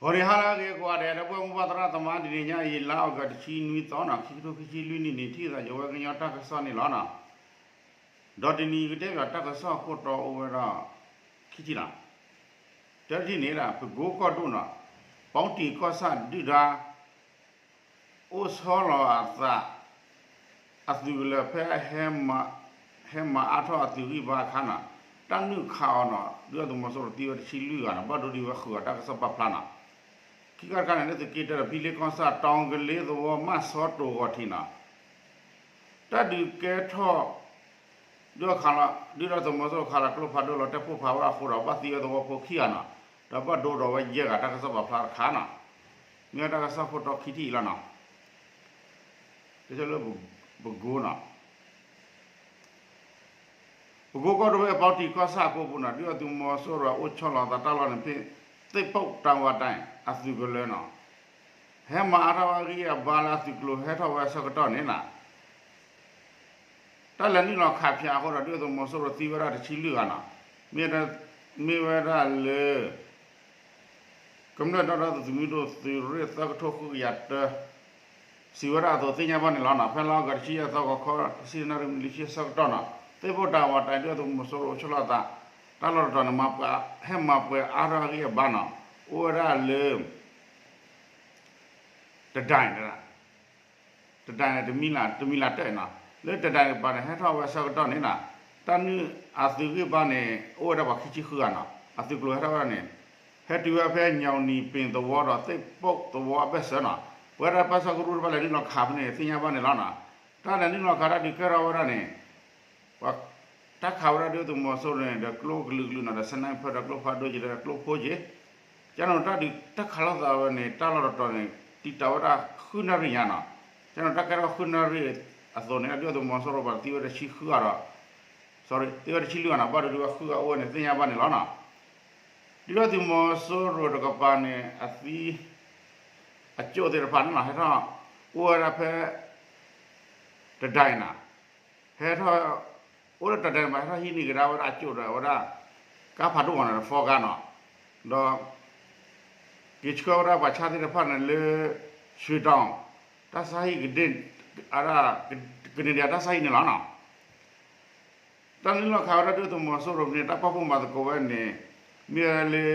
ဂီၤနံၤဟါလၢအဂ့ၤကိးဂၤဒဲး ဒီပုၢ်ဝဲၢ်မိၢ်ပၢ်သရၣ်သမါ တနံၤညါအံၤ လါအီကူးတဆံနွံသီနီၤ ခံကထိခံဆံလွံၢ်နံၣ်န့ၣ် ထံၣ်သးယဝဲကညီတၢ်ကစီၣ်န့ၣ်လီၤနီၤ. ဒီးတနံၤကတဲဘၣ်တၢ်ကစီၣ်ခိၣ်တီအိၣ်ဝဲဒၣ် ခံထံၣ်လီၤ. တထံၣ်န့ၣ် ပကိကီၢ်ဒိၣ်နီၤ ပီတံၤကီၢ်ဆၣ်ဒုၣ်ဒါ အိၣ်ဆီလီၤအသး အသုးကလၢၤဖဲ ဟဲမၤအါထီၣ်အသုးဂံၢ်ဘါအခါနီၤ တၢ်နုာ်ခးအီၤနီၤ ဒုၣ်ဒါသုးမီၤစိရိၤသံဝဲတဆံလွံၢ်ဂၤနီၤ ဘၣ်ဒိဒံးဝဲဃုာ်အီၤတၢ်ကစီၣ်ပာ်ဖျါနီၤ. ခံခါတခါန့ၣ် လၢသုးက့တၢဒီး ဘံလ့ကီၢ်ဆၣ် တီၤကလ့သဝီ မၢ်စီတိၤဂီၤထံးနီၤ တၢ်ဒုးကဲထီၣ် ဒုးခးလီၤ ဒုၣ်ဒါသုးမီၤစိရိၤခးလီၤကျိဖးဒိၣ်လီၤတဲာ်ပိၢ်ဖးဝဲအဃိဒီး ဘၣ်သံဝဲသဝီဖိခံဂၤနီၤ ဒီးဘၣ်ဒိဒီးဝဲယဲၢ်ဂၤတၢ်ကစီၣ်ပာ်ဖျါတခါနီၤ. မ့ၢ်ဝဲတၢ်ကစီၣ်ခိၣ်တီခံထံၣ်အံၤလီၤနီၤ. တၢ်လၢ ပကိနီၤ ပကိကီၢ်ဒိၣ်ဖဲပီတံၤကီၢ်ဆၣ်အကိပူၤနီၤ ဒုၣ်ဒါသုးမီၤစိရိၤအိၣ်ဆီလီၤသးတၢ်လီၢ်န့ၣ်ဖဲ သ့ၣ်ပိၣ်တၢ်ဝါတၢ်အသုးကလၢၤနီၤ ဟဲမၤအါထီၣ်ဝဲအဂံၢ်အဘါလၢအသုးကျိၤဟဲထီၣ်ဝဲအဆၢကတီၢ်န့ၣ်နီၤ တၢ်လဲၤနုာ်လီၤခးဖၠးအဃိဒီး ဒုၣ်ဒါသုးမီၤစိရိၤသံဝဲဒၣ်တဆံလွံၢ်ဂၤနီၤ မ့ၢ်ဝဲဒၣ်လၢ ကမျၢၢ်ဒီသဒၢသုးမုၢ်ဒိၣ်သုးရ့ၣ်သၢကထိဃုကယၤတၢ စံးဝဲဒၣ်အသိးသ့ၣ်ညါဘၣ်န့ၣ်လီၤနီၤ. ဖဲလါအီကူးတဆံယဲၢ်သီဂီၤခီ တဆံနၣ်ရံၣ်မံးနံးလွံၢ်ဆံအဆၢကတီၢ်နီၤ သ့ၣ်ပိၣ်တၢ်ဝါတၢ်ဒုၣ်ဒါသုးမီၤစိရိၤအိၣ်ဆီလီၤသး တၢ်လီၢ်တတီၤန့ၣ် မၤပှဲၤ ဟဲမၤပှဲၤအါထီၣ်အဂံၢ်အဘါနီၤ အိၣ်ဝဲဒၣ်လၢ တဒၣ်န့ၣ် တဒၣ်န့ၣ် တမံၤလၢ်တၢၢ်နီၤ လၢတဒၣ်န့ၣ်ပၤန့ၣ် ဟဲထီၣ်ဝဲအဆၢကတီၢ်န့ၣ်နီၤ တၢ်နုာ်အသုးဂံၢ်ဘါန့ၣ် အိၣ်ဝဲဒၣ်ပှၤခံဆံဃုဂၤနီၤ အသုးကျိၤဟဲထီၣ်ဝဲဒၣ်န့ၣ် ဟဲတုၤဝဲဖဲညီနံၤပ့ၤသဝီဒီးသ့ၣ်ပိၣ်သဝီအဘၢၣ်စၢၤနီၤ ပဝဲဒၣ်တၢ်ပၢဆှၢကရူၢ်တဖၣ်လဲၤနုာ်လီၤခးဖဲန့ၣ် သ့ၣ်ညါဘၣ်န့ၣ်လီၤနီၤ တၢ်လဲၤနုာ်လီၤခးတၢ်ဒုးကဲထီၣ်ဝဲဒၣ်န့ၣ် ပှၤ တၢ်ခးဝဲဒၣ်ဒုၣ်ဒါသုးမီၤစိရိၤန့ၣ် ဒီးကျိကလုာ်ကလုာ်နီၤ ဒီး sniper ဒီးကျိဖးဒိၣ်က့ၤဒီးကျိဖိက့ၤ ကန့ၣ်တၢ်ဒုးတၢ်ခးလိာ်သးဝဲန့ၣ် တၢ်လီၢ်တတီၤန့ၣ် တံာ်တာ်ဝဲဒၣ်ဃုနၣ်ရံၣ်ညါနီၤ ကန့ၣ်တၢ်ကဲထီၣ်ဃုနၣ်ရံၣ်အသိးန့ၣ် ဒုၣ်ဒါသုးမီၤစိရိၤပှၤသံဝဲဒၣ်တဆံဃုဂၤဒီး sorry သံဝဲဒၣ်တဆံလွံၢ်ဂၤနီၤ ဘၣ်ဒိဒံးဝဲဃုဂၤအိၣ်ဝဲန့ၣ် သ့ၣ်ညါဘၣ်န့ၣ်လီၤနီၤ ဒုၣ်ဒါသုးမီၤစိရိၤတကပၤန့ၣ် အသံ အကၠိၣ်သ့ၣ်တဖၣ်န့ၣ်နီၤ ဟဲထီၣ် အိၣ်ဝဲဒၣ်ဖဲ တဒၣ်အံၤနီၤ ဟဲထီၣ် အိၣ်လၢတဒၣ်အံၤမး ဟဲထီၣ်ဟံးန့ၢ်ကဒါဝဲဒၣ်အကၠိၣ်ဒီးဝဲဒၣ် ကါဖးဒိၣ်ဂီၤန့ၣ် four ကါနီၤ ဒီး က့ၤဆှၢဝဲဒၣ်ပှၤဆါသ့ၣ်တဖၣ်န့ၣ်လၢ ရွှေတောင် တၢ်ဆါဟံၣ် ကန့ၢ်ဒံးတၢ်ဆါဟံၣ်န့ၣ်လီၤနီၤ တၢ်နုာ်လီၤခးဝဲဒၣ်ဒုၣ်ဒါသုးမီၤစိရိၤန့ၣ် တၢ်ပာ်ဖှိၣ်မၤသကိးဝဲန့ၣ် မ့ၢ်ဝဲလၢ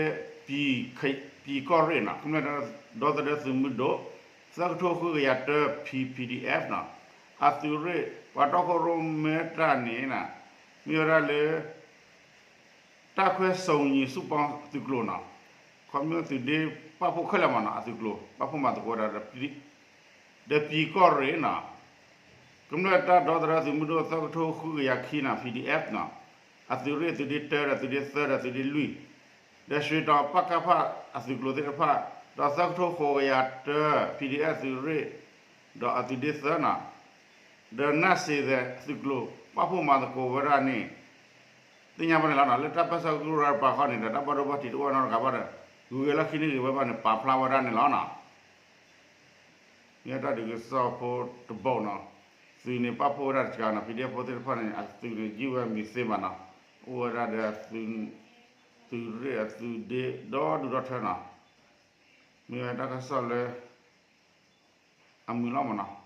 ပံၤကီၢ်ရ့ၣ်နီၤ ကမျၢၢ်ဒီသဒၢသုးမုၢ်ဒိၣ် သၢကထိဃုကယၤတၢ P P D F နီၤ အသုးရ့ၣ် ပှၤတီခိၣ်ရိၣ်မဲတၢ်န့ၣ် မ့ၢ်ဝဲဒၣ်လၢ တၢ်ခွဲစိန်ညီစုပေါင်းသုးကျိၤနီၤ ခီဖျိသုးဒ့ပာ်ဖှိၣ်ခဲလၢာ်မးနီၤ အသုးကျိၤ ပာ်ဖှိၣ်မၤသကိးဝဲဒၣ်ဒီး ဒီးပံၤကီၢ်ရ့ၣ်နီၤ ကမျၢၢ်တၢ်ဒီသဒၢသုးမုၢ်ဒိၣ်သၢကထိဃုကယၤခံနီၤ P D F နီၤ အသုးရ့ၣ်သုးဒ့တၢဒီးသုးဒ့သၢဒီးသုးဒ့လွံၢ် ဒီးရွှေတောင် ပကဖ အသုးကျိၤသ့ၣ်တဖၣ် ဒီးသၢကထိဃိးကယၤတၢ P D F သုးရ့ၣ် ဒီးအသုးဒ့သၢနီၤ ဒီးနၢ်စ့ၣ်သဲးသုးကျိၤ ပာ်ဖှိၣ်မၤသကိးဝဲဒၣ်န့ၣ် သ့ၣ်ညါဘၣ်န့ၣ်လီၤနီၤ လၢတၢ်ပၢဆှၢကရူၢ်တဖၣ်ဃီန့ၣ်ဒီး တၢ်ဘၣ်ဒိဘၣ်ထံးတအိၣ်နီတဂၤဘၣ်ဒီး ဂုၤဂဲၤလၢခံန့ၣ်ဂ့ၤဝဲဘၣ်န့ၣ် ပာ်ဖျါဝဲဒၣ်န့ၣ်လီၤနီၤ မ့ၢ်တၢ်ဒုးကစီၣ်ဖိတဘိနီၤ သုးန့ၣ်ပာ်ဖှိၣ်ဝဲဒၣ်တစှၤနီၤ P D F ဖိသ့ၣ်တဖၣ်န့ၣ် အသုးန့ၣ် ယုၢ်ဝဲမံၤသ့မးနီၤ အိၣ်ဝဲဒၣ်ဒီး သုးရ့ၣ်အသုးဒ့ဒီဒူၣ်ဒီထၢနီၤ မ့ၢ်ဝဲတၢ်ကစီၣ်လၢ အမုာ်လီၤမးနီၤ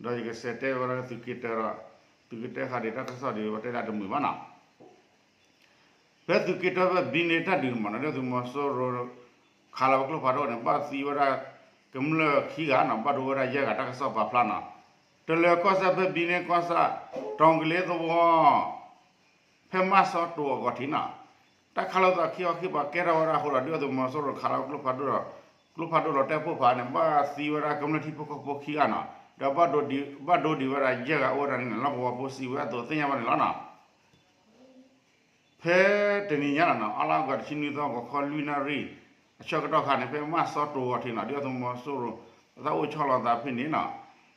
ဒီးယကစးတဲဝဲဒၣ်လၢသုးက့တၢဒီး သုးက့တၢခါဒံးတၢ်ကစီၣ်ဒံး ပတဲလၢတမုာ်ဘၣ်နီၤ ဖဲသုးက့တၢဖဲဘံန့ၣ်တၢ်ဒုးမးနီၤ ဒုၣ်ဒါသုးမီၤစိရိၤ ခးလီၤဝဲကျိဖးဒိၣ်န့ၣ် ဘၣ်သံဝဲဒၣ် ကမျၢၢ်ခံဂၤနီၤ ဘၣ်ဒိဝဲဒၣ်ယဲၢ်ဂၤတၢ်ကစီၣ်ပာ်ဖျါနီၤ တလၢၤကီၢ်စဲၣ်ဖဲဘံန့ၣ်ကီၢ်စဲၣ် တီၤကလ့သဝီ ဖဲမၢ်စီတိၤအဂီၢ်ထံးနီၤ တၢ်ခးလိာ်သးခံခီခံပၤကဲထီၣ်ဝဲဒၣ်အဃိဒီး ဒုၣ်ဒါသုးမီၤစိရိၤခးလီၤကျိဖးဒိၣ်ဒီး ကျိဖးဒိၣ်လီၤတဲာ်ပိၢ်ဖးန့ၣ် ဘၣ်သံဝဲဒၣ်ကမျၢၢ်ထံဖိကီၢ်ဖိခံဂၤနီၤ ဒီးဘၣ်ဒိဒံးဝဲဒၣ်ယဲၢ်ဂၤအိၣ်ဝဲဒၣ်န့ၣ် လီၢ်ကဝီၤဖိစံးဝဲအသိးသ့ၣ်ညါဘၣ်န့ၣ်လီၤနီၤ ဖဲတနံၤညါနီၤ အီလါကီးတဆံနွံသီ ဂီၤခီလွံၢ်နၣ်ရံၣ် အဆၢကတီၢ်ခါန့ၣ် ဖဲမၢ်စီတိၤဂီၢ်ထံးနီၤ ဒုၣ်ဒါသုးမီၤစိရိၤ အတၢ်အိၣ်ဆီလီၤသးဖဲန့ၣ်နီၤ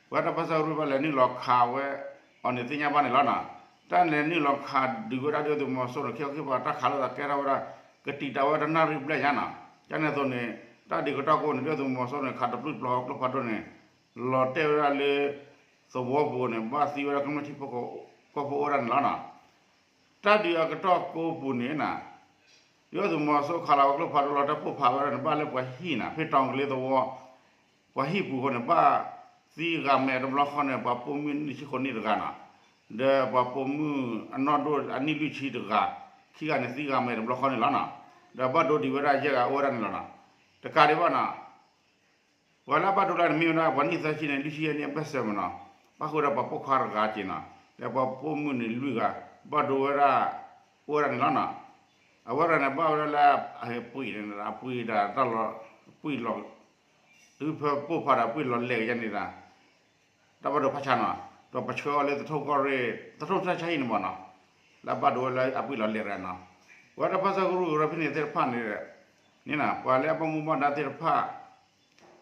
ပဝဲတၢ်ပၢဆှၢကရူၢ်ဘၣ်လဲၤနုာ်လီၤခးဝဲအီၤန့ၣ်သ့ၣ်ညါဘၣ်န့ၣ်လီၤနီၤ တၢ်လဲၤနုာ်လီၤခးဒုးဝဲဒၣ်ဒုၣ်ဒါသုးမီၤစိရိၤန့ၣ် ခံခီခံပၤတၢ်ခးလိာ်သးကဲထီၣ်ဝဲဒၣ် ကတံာ်တာ်ဝဲတနၣ်ရံၣ်ဘျဲၣ်ညါနီၤ ကန့ၣ်အသိးန့ၣ် တၢ်ဒုးကတီၢ်ကိးန့ၣ် ဒုၣ်ဒါသုးမီၤစိရိၤန့ၣ် ခးတပျုၢ်တပျီၤကျိဖးဒိၣ်န့ၣ် လီၤတဲာ်ဝဲဒၣ်လၢ သဝီပူၤန့ၣ် ဘၣ်သံဝဲဒၣ်ကမျၢၢ်ထံဖိကီၢ်ဖိအိၣ်ဝဲဒၣ်န့ၣ်လီၤနီၤ တၢ်ဒုးအကတီၢ်ကိးပူၤန့ၣ်နီၤ ဒုးအသုးမီၤစိရိၤခးလီၤဝဲကျိဖးဒိၣ်လီၤ တၢ်ပိၢ်ဖးဝဲဒၣ်န့ၣ် ဘၣ်လၢပှၤဟံၣ်န့ၣ် ဖဲတီၤကလ့သဝီ ပှၤဟံၣ်ပူၤအဃိန့ၣ် ဘၣ်သံဂၤမဲာ်တဘျီဃီန့ၣ် ပှၤပိာ်မုၣ်နွံဆံဃိးနံၣ်တဂၤန့ၣ်, ဒီးပှၤပိာ်မုၣ်အနီၢ်ဒိၣ်အနံၣ်လွံၢ်ဆံတဂၤ, ခံဂၤန့ၣ်သံဂၤမဲာ်တဘျီဃီန့ၣ်လီၤန့ၣ်, ဒီးဘၣ်ဒိဒံးဝဲဒၣ်ယဲၢ်ဂၤအိၣ်ဝဲဒၣ်န့ၣ်လီၤန့ၣ်, တကးဒံးဘၣ်န့ၣ် ပှၤလၢအဘၣ်ဒိလၢန့ၣ်မ့ၢ်ဝဲဒၣ် ပှၤနံၣ်သၢဆံန့ၣ် လွံၢ်ဆံယဲၢ်နံၣ်အဘၢၣ်စၢၤမ့ၢ်န့ၣ်, ဘၣ်ဃုာ်ဒီးပှၤပိာ်ခွါတဂၤက့ၤန့ၣ်, ဒီးပှၤပိာ်မုၣ်န့ၣ်လွံၢ်ဂၤ, ဘၣ်ဒိဝဲဒၣ် အိၣ်ဝဲဒၣ်န့ၣ်လီၤန့ၣ်, အဝဲဒၣ်န့ၣ် ဘၣ်ဝဲဒၣ်လၢအပှ့ၤန့ၣ် အပှ့ၤဒၣ်တၢ်လီၤ, ပှ့ၤလီၤ, တုၤဖဲပိၢ်ဖးဒီးပှ့ၤလီၤလဲၤကယဲၢ်န့ၣ်ဒီး တၢ်ဘၣ်ဒိဖးဆါန့ၣ်, ဒီးပှၤဆှၢအီၤလၢသထူၣ်ကီၢ်ရ့ၣ် သထူၣ်တၢ်ဆါဟံၣ်န့ၣ်မ့ၢ်န့ၣ်, လၢအဘၣ်ဒိဝဲလၢအပှ့ၤလီၤလဲၤတဂၤန့ၣ်, ပဝဲဒၣ်တၢ်ပၢဆှၢကရူၢ်ကရၢဖဲန့ၣ်သ့ၣ်တဖၣ်န့ၣ်, န့ၣ်န့ၣ် ပှၤလၢအဘၣ်မူဘၣ်ဒါသ့ၣ်တဖၣ်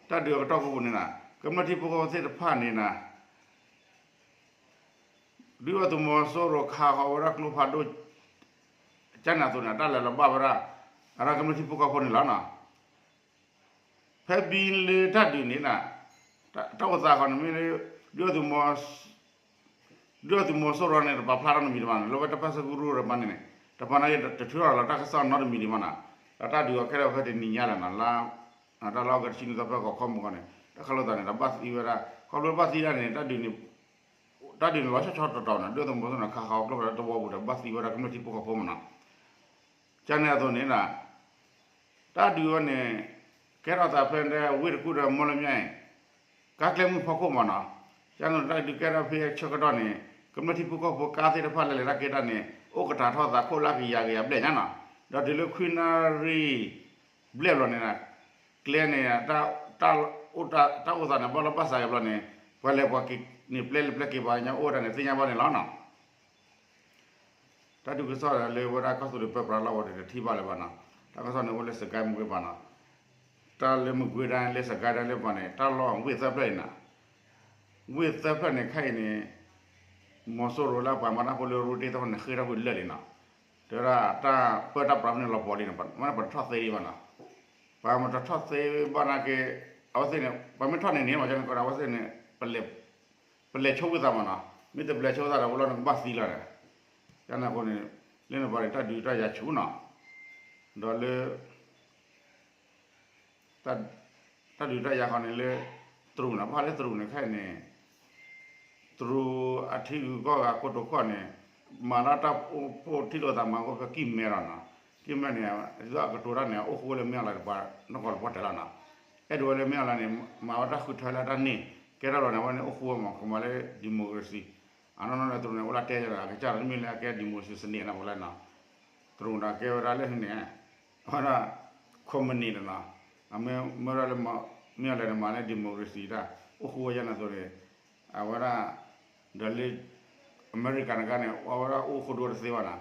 တၢ်ဒုးအကတီၢ်ခိၣ်ပူၤန့ၣ်န့ၣ်, ကမျၢၢ်ထံဖိကီၢ်ဖိသ့ၣ်တဖၣ်န့ၣ်န့ၣ် ဒုးအသုးမီၤစိရိၤခးဃီၤဝဲဒၣ်ကျိဖးဒိၣ် ကန့ၣ်အသိးန့ၣ် တၢ်လဲၤလီၤဘၣ်ဝဲဒၣ် အဝဲဒၣ်ကမျၢၢ်ထံဖိကီၢ်ဖိန့ၣ်လီၤန့ၣ်, ဖဲဘံလ့တၢ်ဒုးန့ၣ်န့ၣ်, တၢ်အိၣ်သးဃီန့ၣ်မ့ၢ်လၢ ဒုးအသုးမီၤ ဒုးအသုးမီၤစိရိၤန့ၣ် တပာ်ဖျါထီၣ်နီတမံၤတမ့ၢ်န့ၣ်, လၢဝဲတၢ်ပၢဆှၢကရူၢ်တပၤန့ၣ်န့ၣ်, တပာ်န့ၣ်တထုးထီၣ်လီၤတၢ်ကစီၣ်နီတမံၤဒံးမ့ၢ်န့ၣ်, ဒီးတၢ်ဒုးအီၤခဲလၢာ်ဖဲတနံၤညါလီၤန့ၣ်, လၢ တၢ်လီၢ်အကဲတဆံနွံသီဖဲကီၢ်ခီမုၢ်ဂီၢ်န့ၣ်, တၢ်ခးလိာ်သးန့ၣ် တဘၣ်သံဝဲဒၣ်, ခီဖျိဘၣ်သံဒၣ်န့ၣ် တၢ်ဒုးန့ၣ် တၢ်ဒုးန့ၣ်လီၤဆီဆီတတီၤန့ၣ် ဒုးအသုးမီၤစိရိၤန့ၣ် ခးဃီၤကျိဖးဒိၣ်တဝီပူၤဒီး ဘၣ်သံဝဲဒၣ်ကမျၢၢ်ထံဖိကီၢ်ဖိမ့ၢ်န့ၣ်, ကန့ၣ်အသိးန့ၣ် တၢ်ဒုးဝဲန့ၣ် ကဲထီၣ်သးဖဲဝ့ၢ်တကူၣ်ဒီးမီလမၠဲၣ် ကါကျဲမုၢ်ဖီခိၣ်မ့ၢ်န့ၣ်, ကန့ၣ်တၢ်ဒုးကဲထီၣ်ဖဲဆၢကတီၢ်န့ၣ် ကမျၢၢ်ထံဖိကီၢ်ဖိကါသ့ၣ်တဖၣ်လၢလဲၤတၢ်က့ၤတၢ်န့ၣ် အိၣ်ကတၢၢ်ထီၣ်သးခိၣ်လၢကယၤကယၤဘျဲၣ်ညါန့ၣ်, ဒီးတုၤလၢခွံနၣ်ရံၣ် ဘျဲၣ်ဘျီန့ၣ် ကျဲန့ၣ် တၢ်အိၣ်သးန့ၣ် ဘၣ်လီၤဘၣ်စးက့ၤဘျီန့ၣ် ပှၤလဲၤပှၤက့ၤန့ၣ် ပျဲလၢပျဲက့ၤပှၤကညီအိၣ်ဝဲဒၣ်န့ၣ် သ့ၣ်ညါဘၣ်န့ၣ်လီၤန့ၣ်. တၢ်ဒုးကစီၣ်လၢဝဲဒၣ်ကီၢ်သူလ့ၤပၢပြးလီၤဝဲန့ၣ် တထံၣ်ဘၣ်လၢၤဘၣ်န့ၣ်, တၢ်ကစီၣ်န့ၣ်အိၣ်လၢစကဲမကွ့ၤဘၣ်န့ၣ်, တၢ်လၢမကွ့ၤဒၣ်လၢစကဲဒၣ်လၢပှၤန့ၣ် တၢ်လီၢ်ဝ့ၢ်သၢဖျၢၣ်အံၤန့ၣ်, ဝ့ၢ်သၢဖျၢၣ်န့ၣ် ခဲအံၤန့ၣ် မီၤစိရိၤလၢပှၤမၤတၢ်ဖိလၢရူတ့ၢ်သ့ၣ်တဖၣ်န့ၣ် ဃ့ၢ်ထီၣ်ကွံာ်လၢာ်လံန့ၣ်, တဲဝဲဒၣ်တၢ်ပၢတၢ်ပြးဖဲန့ၣ်လီၤပှီၤလံန့ၣ် မ့ၢ်ပှၤတထီၣ်သ့ဒံးဘၣ်န့ၣ်, ပှၤမ့ၢ်တထီၣ်သ့ဘၣ်နာ်က့ အဝဲသ့ၣ်န့ၣ် ပှၤမ့ၢ်ထီၣ်န့ၢ်န့ၣ် မ့ၢ်ကန့ၣ်ကီး အဝဲသ့ၣ်န့ၣ် ပလဲၤဆိဝံသးမ့ၢ်န့ၣ်, မ့ၢ်တပလဲၤဆိဝံသးဒီး ဝဲလီၤန့ၣ်ကဘၣ်သံလီၤန့ၣ်, ကန့ၣ်အဃိန့ၣ် လၢန့ၣ်ပှၤန့ၣ် တၢ်ဒုးတၢ်ယၤဆူၣ်န့ၣ်, ဒီးလၢ တၢ်ဒုးတၢ်ယၤဃီန့ၣ်လၢ တရူးန့ၣ် ဘၣ်ဃးလၢတရူးန့ၣ်ခဲအံၤန့ၣ် တရူးအထံဂုၤကီၢ်ဂၤကိတိာ်ခီၣ်န့ၣ် မၤတၢ်တၢ်အိၣ်ဖှိၣ်ထံၣ်လိာ်သးမၤကအိၣ်ဖဲကံၢ်မဲဒီးန့ၣ်, ကံၢ်မဲန့ၣ် ဒ်သိးအကတိၤတၢ်န့ၣ် အိၣ်ဃူဝဲလၢမ့ၢ်အီၤလၢပှၤနီၢ်ကီၢ်လၢပှၤတဲလီၤန့ၣ်, အဲၣ်ဒိးဝဲလၢမ့ၢ်အီၤလၢန့ၣ် မၤဝဲတၢ်ဃုထၢလၢတၢ်န့ၣ် ကဲထီၣ်လီၤန့ၣ် အဝဲန့ၣ်အိၣ်ဃူဝဲမ့ၢ် ကမၤလၢ democracy အနီၢ်နီၢ်လၢတရူးန့ၣ် အိၣ်လၢတဲယၤဒီး အကစၢ်ဒီးတမ့ၢ်လၢအကဲ democracy စနစ်န့ၣ် ပှၤလၢန့ၣ်, တရူးန့ၣ်ကဲဝဲဒၣ်လၢန့ၣ် အဝဲဒၣ် communist န့ၣ်လီၤ, အမ့ၢ်မ့ၢ်ဝဲဒၣ်လၢ မ့ၢ်အီၤလဲၣ်န့ၣ် မၤလၢ democracy တၢ် အိၣ်ဃူဝဲယဲၢ်န့ၣ်အသိးန့ၣ်, အဝဲဒၣ် ဒီးလၢ အမဲရကၤန့ၣ်ခါန့ၣ် အဝဲဒၣ်အိၣ်ဃူဒိၣ်တသ့ဘၣ်န့ၣ်,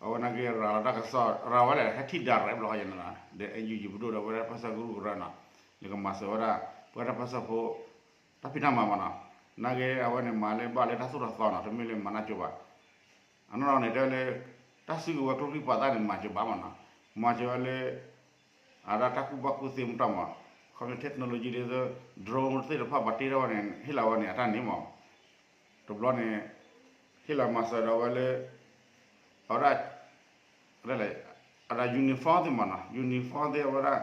အဝဲနာ်က့ရၤလီၤတၢ်ကစီၣ် ရၤဝဲလဲၣ် ဟဲထံၣ်ဒၣ်ရဲၣ်ဘျီဃီယဲၢ်န့ၣ်လီၤ, ဒီး NUG ပဒိၣ်ဒီး ပဝဲဒၣ်တၢ်ပၢဆှၢကရူၢ်ကရၢန့ၣ်, လၢကမၤစၢၤဝဲဒၣ် ပဝဲဒၣ်တၢ်ပၢဆှၢဖိ တၢ်ဖံးတၢ်မၤမ့ၢ်န့ၣ်, နာ်က့အဝဲန့ၣ် မၤလၢဘၣ်လၢတၢ်သိၣ်တၢ်သီန့ၣ် တမ့ၢ်လၢမၤနၢ်ကၠိဘၣ် အနီၢ်နီၢ်န့ၣ် တဲလၢ တၢ်စုကဝဲၤကျိချံမျိာ်သၣ်န့ၣ် မၤစၢၤဘၣ်မ့ၢ်န့ၣ်, မၤစၢၤဝဲလၢ အဝဲဒၣ်တၢ်ကူၣ်ဘၣ်ကူၣ်သ့မ့ၢ်တၢ်မ့ၢ်, ခီဖျိ technology ဒ်သိး drone သ့ၣ်တဖၣ်ပှၤတ့ထီၣ်ဝဲန့ၣ် ဟ့ၣ်လီၤဝဲန့ၣ် အတၢ်န့ၣ်မ့ၢ်, တဘျီန့ၣ် ဟ့ၣ်လီၤမၤစၢၤဒီးဝဲလၢ အဝဲဒၣ် အဝဲဒၣ် uniform သ့ၣ်မ့ၢ်န့ၣ်, uniform သ့ၣ်အဝဲဒၣ်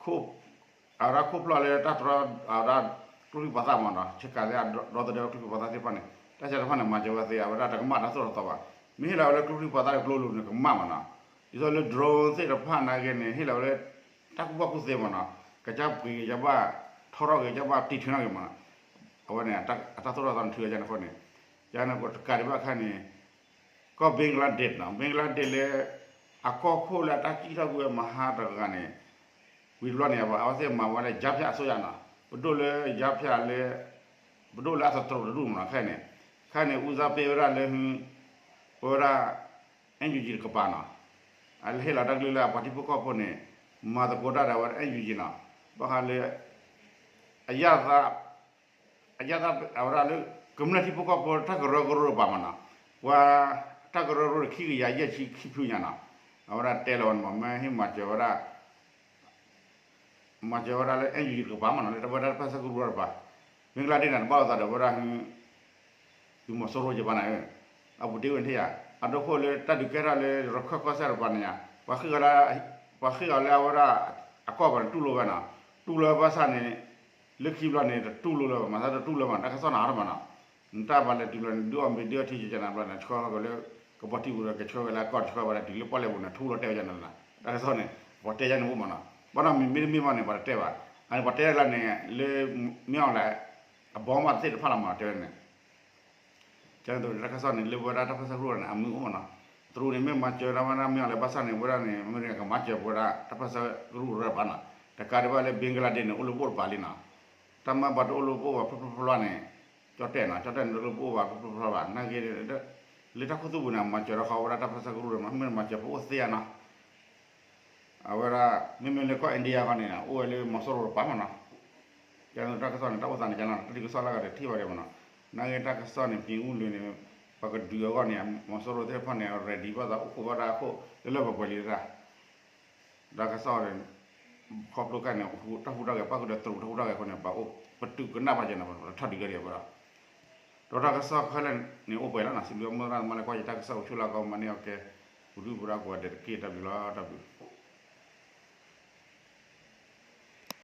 ခိၣ် အဝဲဒၣ်ခိၣ်ဖျီၣ်လၢတၢ်တြီ အဝဲဒၣ်ကျိချံမျိာ်သၣ်မ့ၢ်န့ၣ်, ဆ့ကၤလၢအဒီသဒၢကျိချံမျိာ်သၣ်သ့ၣ်တဖၣ်န့ၣ်, တၢ်ဆါတဖၣ်န့ၣ် မၤစၢၤဝဲသ့ အဝဲဒၣ်တကမၣ်တၢ်သိၣ်တၢ်သီဘၣ်. မ့ၢ်ဟ့ၣ်လီၤဝဲလၢကျိချံမျိာ်သၣ်လၢကျိလိၤန့ၣ် ကမၣ်မ့ၢ်န့ၣ်, ဒ်သိးလၢ drone သ့ၣ်တဖၣ်နာ်က့န့ၣ် ဟ့ၣ်လီၤဝဲလၢ တၢ်ကူၣ်ဘၣ်ကူၣ်သ့မ့ၢ်န့ၣ်, ကစၢ်ပှ့ၤက့ၤ ကဘၣ်ထီထီၣ်က့ၤ ကဘၣ်တံာ်ထွဲနီၣ်က့ၤမ့ၢ်န့ၣ်, အဝဲန့ၣ် အတၢ်သိၣ်တၢ်သီန့ၣ် ထုးဝဲဒ်န့ၣ်အဃိန့ၣ်, ယန့ၣ်တကးဒံးဘၣ်အခါန့ၣ် ကီၢ် Bangladesh န့ၣ်, Bangladesh လၢ အကီၢ်ခိၣ်လၢအတၢ်စံၣ်ထီၣ်ကွံာ်ဝဲမဟါတဂၤန့ၣ်, ဝံၤတဘျီန့ၣ် အဝဲသ့ၣ်မၤဝဲလၢ ကြားဖြတ်အစိုးရန့ၣ်, ပဒိၣ်လၢ ကြားဖြတ် လၢ ပဒိၣ်လၢအသတြိာ်တဒူၣ်မ့ၢ်န့ၣ် ခဲအံၤန့ၣ်, ခဲအံၤန့ၣ် ဦးစားပေး ဝဲဒၣ်လၢ ပဝဲဒၣ် NUG တကပၤန့ၣ်, အဟ့ၣ်လီၤတၢ်ကလုၢ်လၢအပှၤထံဖိကီၢ်ဖိန့ၣ် မၤသကိးတၢ်ဒီးဝဲဒၣ် NUG န့ၣ်, ဘၣ်ဃးလၢ အ အဝဲဒၣ်လၢ ကမျၢၢ်ထံဖိကီၢ်ဖိတၢ်ကရၢကရိတကပၤမ့ၢ်န့ၣ်, ပှၤတၢ်ကရၢကရိန့ၣ် ခံကယၤယဲၢ်ဆံခံဖုညါန့ၣ်, အဝဲဒၣ်တဲလီၤဝဲန့ၣ်မ့ၢ် မ့ၢ်ဟ့ၣ်မၤစၢၤဝဲဒၣ် မၤစၢၤဝဲဒၣ်လၢ NUG တကပၤမ့ၢ်န့ၣ် လၢတၢ်ဝဲဒၣ်တၢ်ပၢဆှၢကရူၢ်တကပၤ, ဘင်္ဂလားဒေ့ရှ်န့ၣ် တဘၣ်အသးဒီးဝဲဒၣ် သုးမီၤစိရိၤယပၤန့ၣ်, အပူၤတ့ၢ်ဝဲန့ၣ်ဧါ, အဒိခိၣ်လၢတၢ်ဒုးကဲထီၣ်လၢ ရခၢၣ်ကီၢ်စဲၣ်တကပၤန့ၣ်ဧါ, ပှၤဃ့ၢ်အီၤလၢအဝဲဒၣ် အကီၢ်ပူၤန့ၣ် တူၢ်လိာ်ဝဲနီၤ, တူၢ်လိာ်ဝဲဘၣ်ဆၣ်န့ၣ် လၢခံဘျီန့ၣ် တတူၢ်လိာ်လၢၤဘၣ်, မၤသးတတူၢ်လိာ်ဘၣ် တၢ်ကစီၣ်န့ၣ်အါထီၣ်မးနီၤ, နတၢ်ပှၤလဲၤတုၤလီၤန့ၣ် ဒုးအီၣ်မ့ၤဒုးအီထံကကနၤဘျီန့ၣ် ဆှၢလီၤက့ၤလၢ ကဘီထံပူၤဒီး ကဆှၢဝဲလၢအကီၢ် တဆှၢဝဲဒၣ်တုၤလၢပီၣ်လဲၣ်ပူၤန့ၣ် ထူလီၤတဲာ်ဝဲဒၣ်န့ၣ်လီၤ, တၢ်ကစီၣ်န့ၣ် ပှၤတဲယါန့ၣ်အိၣ်မးနီၤ, ဘၣ်ဒီးမ့မ့ၢ်တမ့ၢ်ဘၣ်န့ၣ် ပှၤတတဲဘၣ်, အန့ၣ်ပှၤတဲဒၣ်လၢန့ၣ် လၢ မ့ၢ်အီၤလဲၣ် အဘီမးသ့ၣ်တဖၣ်လီၤမး တဲဝဲန့ၣ် ကဲသိးန့ၣ် တၢ်ကစီၣ်န့ၣ် လၢဝဲဒၣ်တၢ်ပၢဆှၢကရူၢ်န့ၣ် အမုာ်အိၣ်မးနီၤ, တရူးန့ၣ် မ့ၢ်မၤစၢၤဒၣ်ဝဲဒၣ်မ့ၢ်အီၤလၢဘၣ်ဆၣ်န့ၣ် ဝဲဒၣ်န့ၣ် အမဲရကၤကမၤစၢၤပဝဲဒၣ် တၢ်ပၢဆှၢကရူၢ်ရၢၢ်ဘၣ်နီၤ, တကးဒံးဘၣ်လၢ Bangladesh န့ၣ် အိၣ်လၢပအိၣ်တပၤလံနီၤ, တၢ်မၤဘၣ်တအိၣ်လၢပအိၣ်ဘၣ်ဖျိဖျိဖျိန့ၣ်, ကၠီၣ်တဲၣ်နီၤ ကၠီၣ်တဲၣ်န့ၣ်တအိၣ်လၢပအိၣ်ဘၣ်ဖျိဖျိဖျိဘၣ် နာ်က့ လၢတၢ်ခူသူၣ်ပူၤန့ၣ် မၤစၢၤဒီးဃီဝဲဒၣ်တၢ်ပၢဆှၢကရူၢ်ရၢၢ်မး မ့ၢ်မၤစၢၤပအိၣ်သ့ဧါနီၤ အဝဲဒၣ် မ့မ့ၢ်လၢကီၢ် India ခီန့ၣ် အိၣ်ဝဲလၢမီၤစိရိၤတပၤမးနီၤ, ကဲသိးတၢ်ကစီၣ်န့ၣ် တၢ်အိၣ်သးန့ၣ်ကနီၤ တၢ်ဒုးကစီၣ်လၢအဂၤဒီးထံၣ်ဘၣ်ဒံးမးနီၤ, နာ်က့တၢ်ကစီၣ်န့ၣ် ပှၤအူလုာ်န့ၣ် ပှၤကဒုးအဂီၢ်န့ၣ် မီၤစိရိၤသ့ၣ်တဖၣ်န့ၣ် ready ဘၣ်သးအိၣ်ခိးဘၣ်ဒၣ်အခိၣ် လၢလၢပှဲၤပှဲၤလံတၢ် တၢ်ကစီၣ်န့ၣ် ခီဖျိခါန့ၣ် တၢ်ဟူးတၢ်ဂဲၤ ပၣ်ဃုာ်ဒီးတရူးတၢ်ဟူးတၢ်ဂဲၤအဃိန့ၣ် ပှၤအိၣ်ပတုာ်ကနၣ်ဘၣ်က့ၤန့ၣ် ပထီၣ်ဒုးကဲဒံးအဃိဒီး ဒီးတၢ်ကစီၣ်ခဲလၢာ်န့ၣ်အိၣ်ပှဲၤလီၤနီၤ, စံးဘျုးမိၢ်သရၣ်သမါလၢကွၢ်ယတၢ်ကစီၣ်အိၣ်ဆူၣ်လၢကီၢ်မၤန့ၢ်အီၤကဲ ပူၤဒုၣ်ပူၤဒါကိးဂၤဒဲးတက့ၢ် တၢ်ဘျုးလီၤ တၢ်ဘျုး